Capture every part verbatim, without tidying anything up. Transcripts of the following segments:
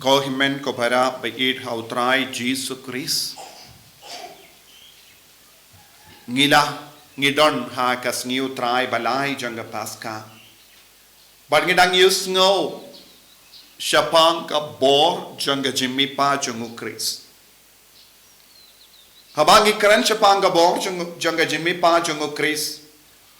Ko hynmen ko para ba ïeit ha u Trai Jisu Khrist. Ngi la, ngi don ha ka sngi u Trai ba lai jong ka Paska. Bad ngi dang ïohsngew shaphang ka bor jong ka jingmihpat jong u Khrist. Haba ngi kren shaphang ka bor jong, jong ka jingmihpat jong u Khrist,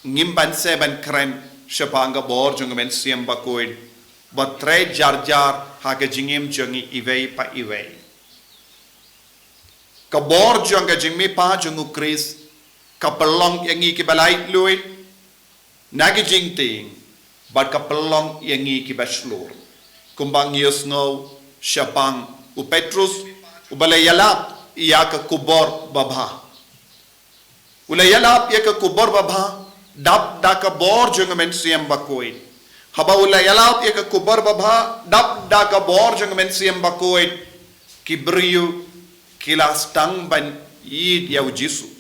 ngim banse ban kren shaphang ka bor jong ka Mynsiem Bakhuid ba trei jar jar ha ka jingim jong ngi iwei pa iwei. Ka bor jong ka jingmihpat jong u Khrist ka pynlong ïa ngi kiba laitluid na ki jingtieng, bad ka pynlong ïa ngi kiba shlur. Kumba ngi ïohsngew shaphang u Petrus, uba la ïalap ïa ka khubor babha. U la ïalap ïa ka khubor babha dap da ka bor jong ka Mynsiem Bakhuid. Haba u la ïalap ïa ka khubor babha dap da ka bor jong ka Mynsiem Bakhuid, ki briew ki la sdang ban ïeit ïa u Jisu.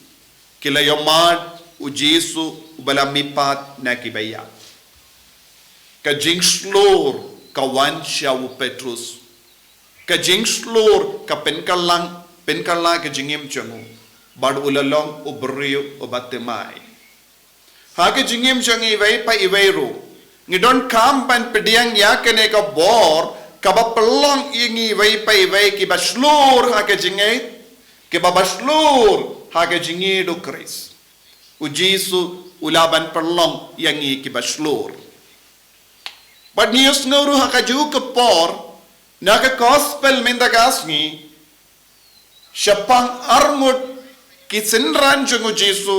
Ki la ïohmad u Jisu uba la mihpat na kiba ïap. Ka jingshlur ka wan sha u Petrus. Ka jingshlur ka pynkylla, pynkylla ka jingim jong u. Bad u la long u briew uba thymmai. Ha ka jingim jong ngi iwei pa iwei ruh, ngi donkam ban pdiang ïa kane ka bor kaba pynlong ïa ngi iwei pa iwei kiba shlur ha ka jingngeit, kiba ba shlur ha ka jingïeit u Khrist. U Jisu u lah ban pynlong ïa ngi kiba shlur. Bad ngi ïohsngew ruh ha kajuh ka por na ka gospel mynta ka sngi shaphang arngut ki synran jong u Jisu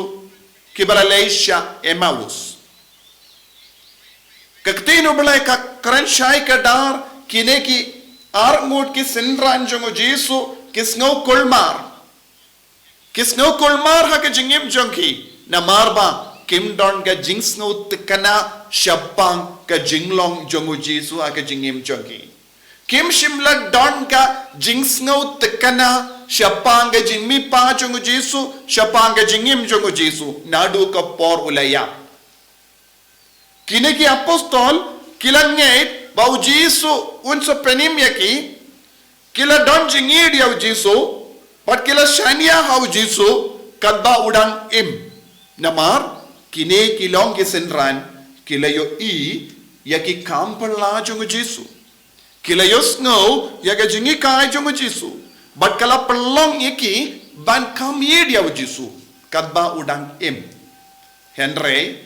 kiba la leit sha Emmaus. Ka ktien u Blei ka kren shai kdar, kine ki arngut ki synran jong u Jisu ki sngew kulmar. Ki sngew kulmar ha ka jingim jong ki namar ba kim don ka jingsngew thikna shaphang ka jinglong jong u Jisu ha ka jingim jong ki. Kim shym la don ka jingsngew thikna shaphang ka jingmihpat jong u Jisu, shaphang ka jingim jong u Jisu naduh ka por u la ïap. Kine ki apostol ki la ngeit ba u Jisu un sa pynim ïa ki. Ki la don jingïeit ïa u Jisu bad ki la shaniah ha u Jisu katba u dang im. Namar kine ki long ki synran, ki la ïohi ïa ki kam phylla jong u Jisu. Ki la ïohsngew ïa ka jinghikai jong u Jisu bad ka la pynlong ïa ki ban kham ïeit ïa u Jisu katba u dang im. Hynrei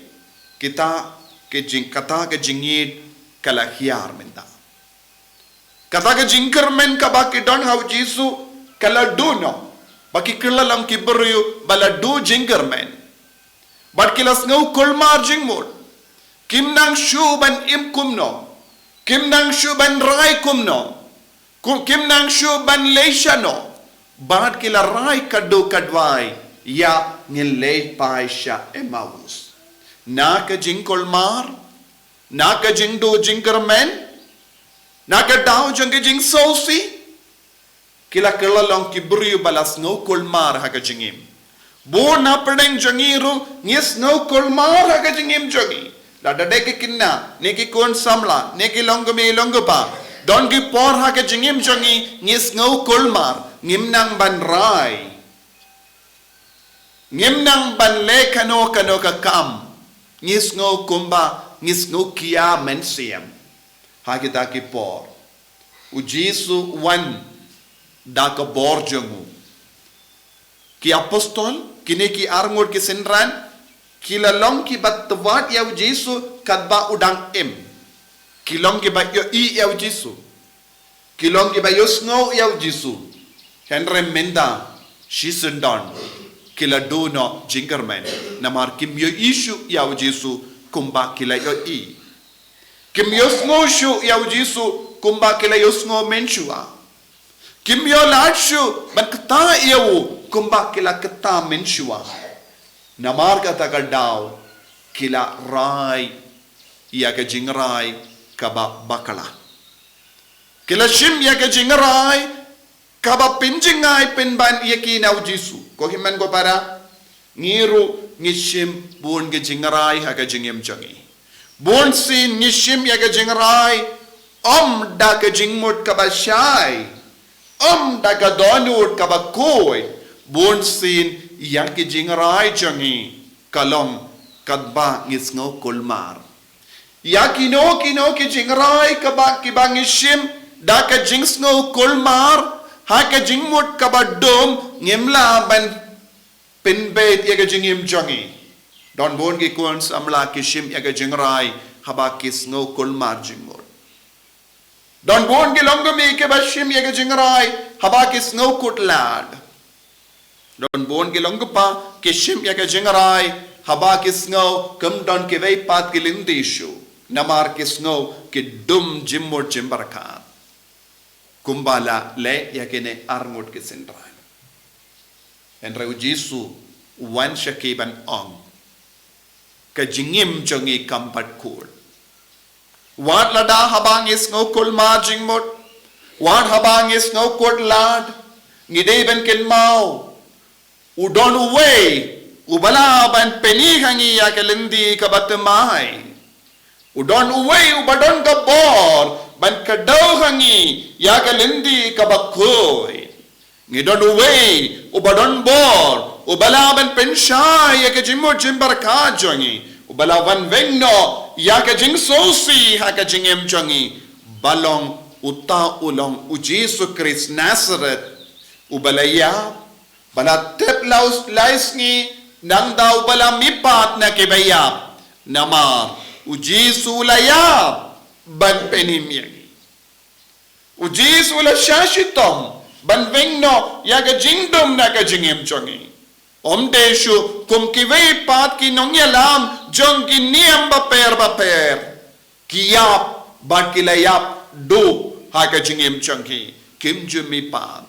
kita ka jing, kata ka jingïeit ka la hiar mynta. Kata ka jingkyrmen kaba ki don ha u Jisu ka la duh noh, ba ki kylla long ki briew ba la duh jingkyrmen. Bad ki la sngew kulmar jingmut. Kim nang shuh ban im kumno. Kim nang shuh ban rai kumno. Ku-, kim nang shuh ban leit shano. Bad ki la rai kaduh kadwai ïa, ngin leit phai sha Emmaus. Na ka jingkulmar, na ka jingduh jingkyrmen, na ka daw jong ka jingsngewsih, ki la kylla long ki briew ba la sngew kulmar ha ka jingim. Bun na pdeng jong ngi ruh ngi sngew kulmar ha ka jingim jong ngi. Lada dei ki khynnah, ne ki khun samla, ne ki long kmie long kpa, don ki por ha ka jingim jong ngi ngi sngew kulmar, ngim nang ban rai. Ngim nang ban leh kano kano ka kam. Ngi sngew kumba ngi sngew khia mynsiem. Ha kita ki por u Jisu u wan da ka bor jong u. Ki apostol, kine ki arngut ki synran, ki la long kiba tbat ïa u Jisu katba u dang im. Ki long kiba ïohi ïa u Jisu. Ki long kiba ïohsngew ïa u Jisu. Hynrei mynta shisyndon ki la duh noh jingkyrmen namar kim ïohi shuh ïa u Jisu kumba ki la ïohi. Kim ïohsngew shuh ïa u Jisu kumba ki la ïohsngew mynshuwa. Kim ïoh lad shuh ban ktah ïa u kumba ki la ktah mynshuwa. Namar kata ka daw ki la rai ïa ka jingrai kaba bakla. Ki la shim ïa ka jingrai kaba pynjngai pynban ïa ki na u Jisu. Ko hynmen ko para, ngi ruh ngi shim bun ka jingrai ha ka jingim jong ngi. Bun sien ngi shim ïa ka jingrai Ym da ka jingmut kaba shai, ym da ka dohnud kaba khuid, bunsien ïa ki jingrai jong ngi ka long katba ngi sngew kulmar. Ïa kino kino ki jingrai kaba, kiba ngi shim da ka jingsngew kulmar, ha ka jingmut kaba dum, ngim lah ban pynbeit ïa ka jingim jong ngi. Don bun ki khun samla ki shim ïa ka jingrai haba ki sngew kulmar jingmut. Don bun ki longkmie kiba shim ïa ka jingrai haba ki sngew khutlad. Don bun ki longkpa ki shim ïa ka jingrai haba ki sngew kum don kiwei pat ki lynti shuh, namar ki sngew ki dum jingmut jingpyrkhat. Kumba la leh ïa kine arngut ki synran. Hynrei u Jisu u wan sha ki ban ong, ka jingim jong ngi kam pat khuid. Wat lada haba ngi sngew kulmar jingmut, wat haba ngi sngew khutlad, ngi dei ban kynmaw, u don uwei uba lah ban pyni ha ngi ïa ka lynti kaba thymmai. U don uwei uba don ka bor ban kdew ha ngi ïa ka lynti kaba khuid. Ngi don uwei uba don bor, uba lah ban pynshai ïa ka jingmut jingpyrkhat jong ngi, uba lah ban weng noh ïa ka jingsngewsih ha ka jingim jong ngi. Ba long uta u long u Jisu Khrist Nasareth, uba la ïap, ba la tep la u lai sngi, nangta uba la mihpat na kiba ïap. Namar u Jisu u la ïap ban pynim ïa ngi. U Jisu u la shah shitom ban weng noh ïa ka jingdum na ka jingim jong ngi. Ym dei shuh kum kiwei pat ki nongïalam jong ki niam bapher bapher. Ki ïap bad ki la ïap duh ha ka jingim jong ki, kim ju mihpat.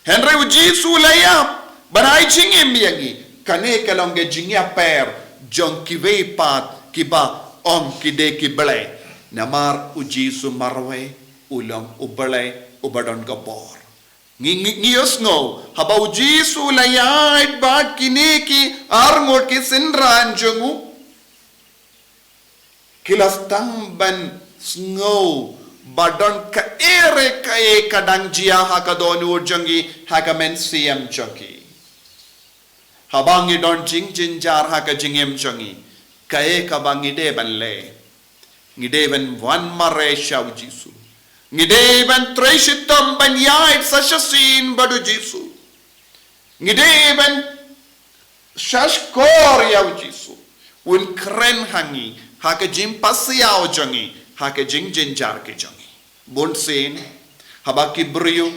Hynrei u Jisu u la ïap ban ai jingim ïa ngi. Kane ka long ka jingïapher jong kiwei pat kiba ong ki dei ki blei. Namar u Jisu marwei u long u Blei uba don ka bor. Ngi, ngi, ngi ïohsngew haba u Jisu u la ïaid bad kine ki arngut ki synran jong u, ki la sdang ban sngew ba don kaei re kaei ka dang jia ha ka dohnud jong ki, ha ka mynsiem jong ki. Haba ngi don jingjynjar ha ka jingim jong ngi, kaei kaba ngi dei ban leh? Ngi dei ban wan mareh sha u Jisu. Ngi dei ban trei shitom ban ïaid sa shisien bad u Jisu. Ngi dei ban shahshkor ïa u Jisu. Un kren ha ngi ha ka jingpasiaw jong ngi, ha ka jingjynjar ki jong ngi. Bunsien haba ki briew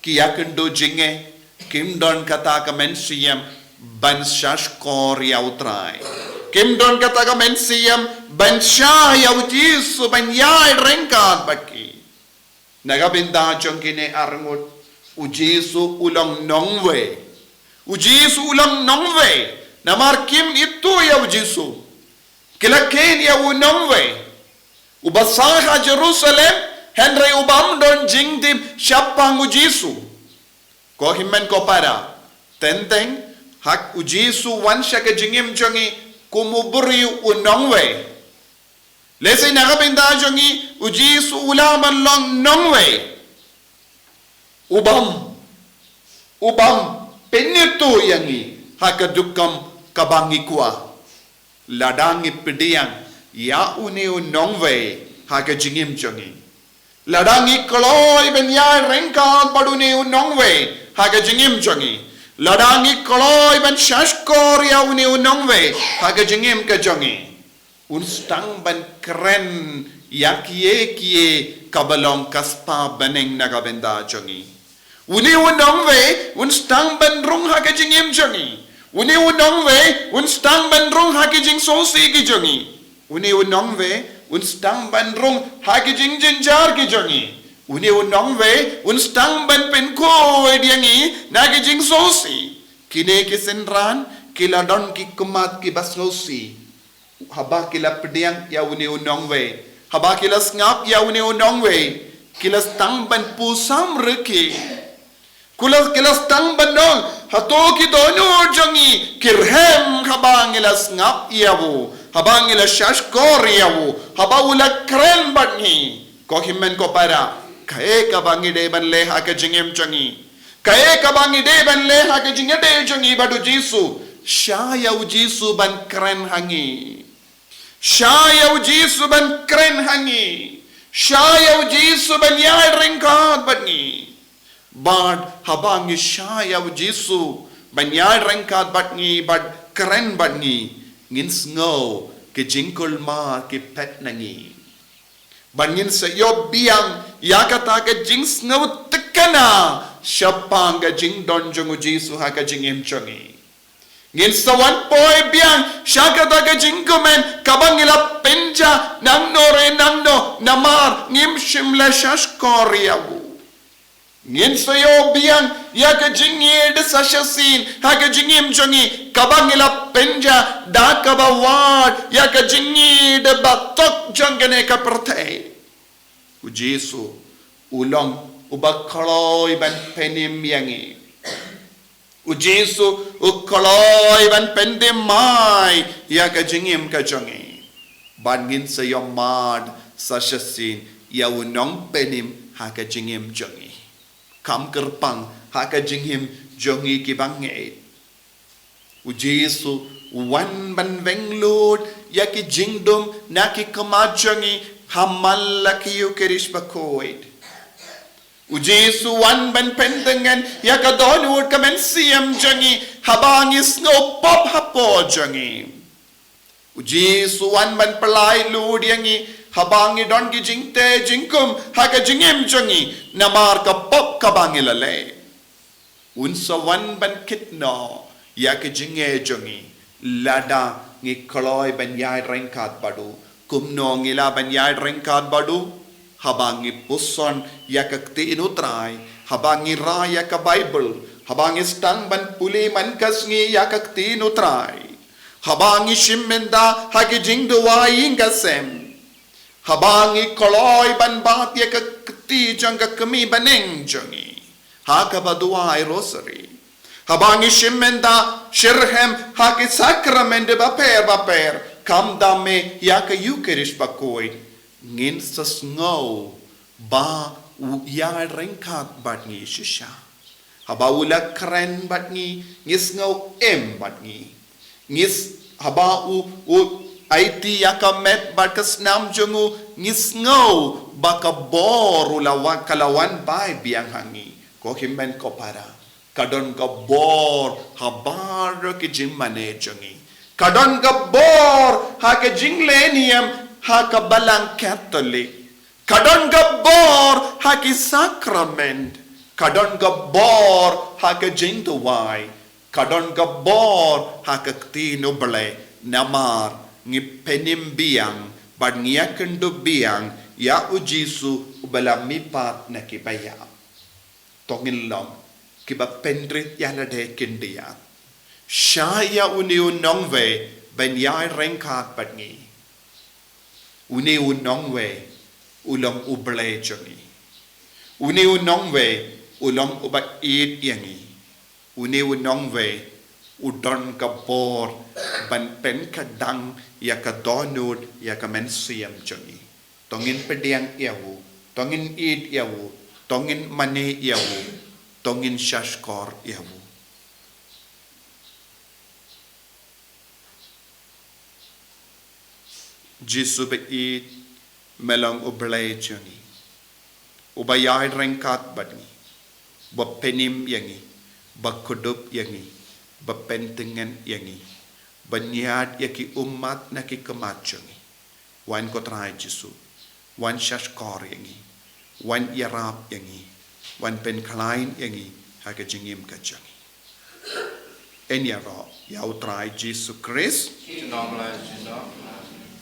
ki ïakynduh jingeh, kim don kata ka mynsiem ban shahshkor ïa u Trai. Kim don kata ka mynsiem ban shah ïa u Jisu ban ïaid ryngkat bad ki. Na ka bynta jong kine arngut, u Jisu u long nongwei. U Jisu u long nongwei namar kim ithuh ïa u Jisu. Ki la kheiñ ïa u nongwei uba sah ha Jerusalem, hynrei u bym don jingtip shaphang u Jisu. Ko hynmen ko para, teng teng haba u Jisu u wan sha ka jingim jong ngi kum u briew, u nongwei. Lehse na ka bynta jong ngi u Jisu u lah ban long nongwei u bym, u bym pynithuh ïa ngi ha ka duk kam kaba ngi kwah. Lada ngi pdiang ïa une u nongwei ha ka jingim jong ngi, lada ngi kloi ban ïaid ryngkat bad une u nongwei ha ka jingim jong ngi, lada ngi kloi ban shahshkor ïa une u nongwei ha ka jingim ka jong ngi, un sdang ban kren ïa kiei kiei kaba long ka spah bneng na ka bynta jong ngi. Une u nongwei un sdang ban rung ha ka jingim jong ngi. Une u nongwei un sdang ban rung ha ki jingsngewsih ki jong ngi. Une u nongwei un sdang ban rung ha ki jingjynjar ki jong ngi. Une u nongwei un sdang ban pynkhuid ïa ngi na ki jingsngewsih. Kine ki synran ki la don ki khmat kiba sngewsih. Haba ki la pdiang ïa une u nongwei, haba ki la sngap ïa une u nongwei, ki la sdang ban pyrshang rkhie. Ki la, ki la sdang ban ong, hato ki dohnud jong ngi ki rhem haba ngi la sngap ïa u, haba ngi la shahshkor ïa u, haba u la kren bad ngi? Ko hynmen ko para, kaei kaba ngi dei ban leh ha ka jingim jong ngi? Kaei kaba ngi dei ban leh ha ka jingïadei jong ngi bad U Jisu? Shah ïa U Jisu ban kren ha ngi. Shah ïa U Jisu ban kren ha ngi. Shah ïa U Jisu ban ïaid ryngkat bad ngi. Bad haba ngi shah ïa U Jisu ban ïaid ryngkat bad ngi, ban kren bad ngi, ngin sngew ki jingkulmar ki phet na ngi. Bad ngin sa ïoh biang ïa kata ka jingsngew thikna shaphang ka jingdon jong U Jisu ha ka jingim jong ngi. Ngin sa wan poi biang sha kata ka jingkmen kaba ngi la pynjah nangno re nangno namar ngim shym la shahshkor ïa u. Ngin sa ïoh biang ïa ka jingïeit sa shisien ha ka jingim jong ngi kaba ngi la pynjah da kaba wad ïa ka jingïeit ba tok jong kane ka pyrthei. U Jisu u long uba kloi ban pynim ïa ngi. U Jisu u kloi ban pynim mai ïa ka jingim ka jong ngi. Bad ngin sa ïohmad sa shisien ïa u nongpynim ha ka jingim jong ngi. Kam kyrpang ha ka jingim jong ngi kiba ngeit. U Jisu u wan ban weng lut ïa ki jingdum na ki khmat jong ngi ha man la ki Ïukharist bakhuid. U Jisu u wan ban pyntngen ïa ka dohnud ka mynsiem jong ngi haba ngi sngew pop hapoh jong ngi. U Jisu u wan ban pynlait lut ïa ngi haba ngi don ki jingteh jingkhum ha ka jingim jong ngi namar ka pop kaba ngi la leh. Un sa wan ban kit noh ïa ka jingeh jong ngi lada ngi kloi ban ïaid ryngkat bad u. Kumno ngi lah ban ïaid ryngkat bad u? Haba ngi puson ïa ka ktien U Trai, haba ngi rai ïa ka Baibl, haba ngi sdang ban pule man ka sngi ïa ka ktien U Trai, haba ngi shim bynta ha ki jingduwai ïing ka sem, haba ngi kloi ban bat ïa ka kti jong ka kmie bneng jong ngi ha kaba duwai Rosary, haba ngi shim bynta shitrhem ha ki sakrament bapher bapher, khamtam eh ïa ka Ïukharist bakhuid, ngin sa sngew ba u ïaid ryngkat bad ngi shisha. Haba u la kren bad ngi, ngi sngew im bad ngi. Ngi s- haba u u aiti ïa ka met bad ka snam jong u, ngi sngew ba ka bor u la wan, ka la wan bai biang ha ngi. Ko hynmen ko para, ka don ka bor ha baroh ki jingmane jong ngi. Ka don ka bor ha ka jingleh niam ha ka Balang Katholik. Ka don ka bor ha ki sakrament. Ka don ka bor ha ka jingduwai. Ka don ka bor ha ka ktien U Blei. Namar ngi pynim biang bad ngi ïakynduh biang ïa U Jisu uba la mihpat na ki baïap. To ngin long kiba pynrit ïa lade khyndiat. Shah ïa une u nongwei ban ïaid ryngkat bad ngi. Une u nongwei u long U Blei jong ngi. Une u nongwei u long uba ïeit ïa ngi. Une u nongwei u don ka bor ban pynkhatdang ïa ka dohnud ïa ka mynsiem jong ngi. To ngin pdiang ïa u, to ngin ïeit ïa u, to ngin mane ïa u, to ngin shahshkor ïa u. Jisu ba ïeit, me long U Blei jong ngi, uba ïaid ryngkat bad ngi, ba pynim ïa ngi, ba kdup ïa ngi, ba pyntngen ïa ngi, ba ñiad ïa ki ummat na ki khmat jong ngi. Wan ko Trai Jisu, wan shahshkor ïa ngi, wan ïarap ïa ngi, wan pynkhlaiñ ïa ngi ha ka jingim ka jong ngi. Yn ïaroh ïa U Trai Jisu Khrist. Ki jingdon Blei jingdon.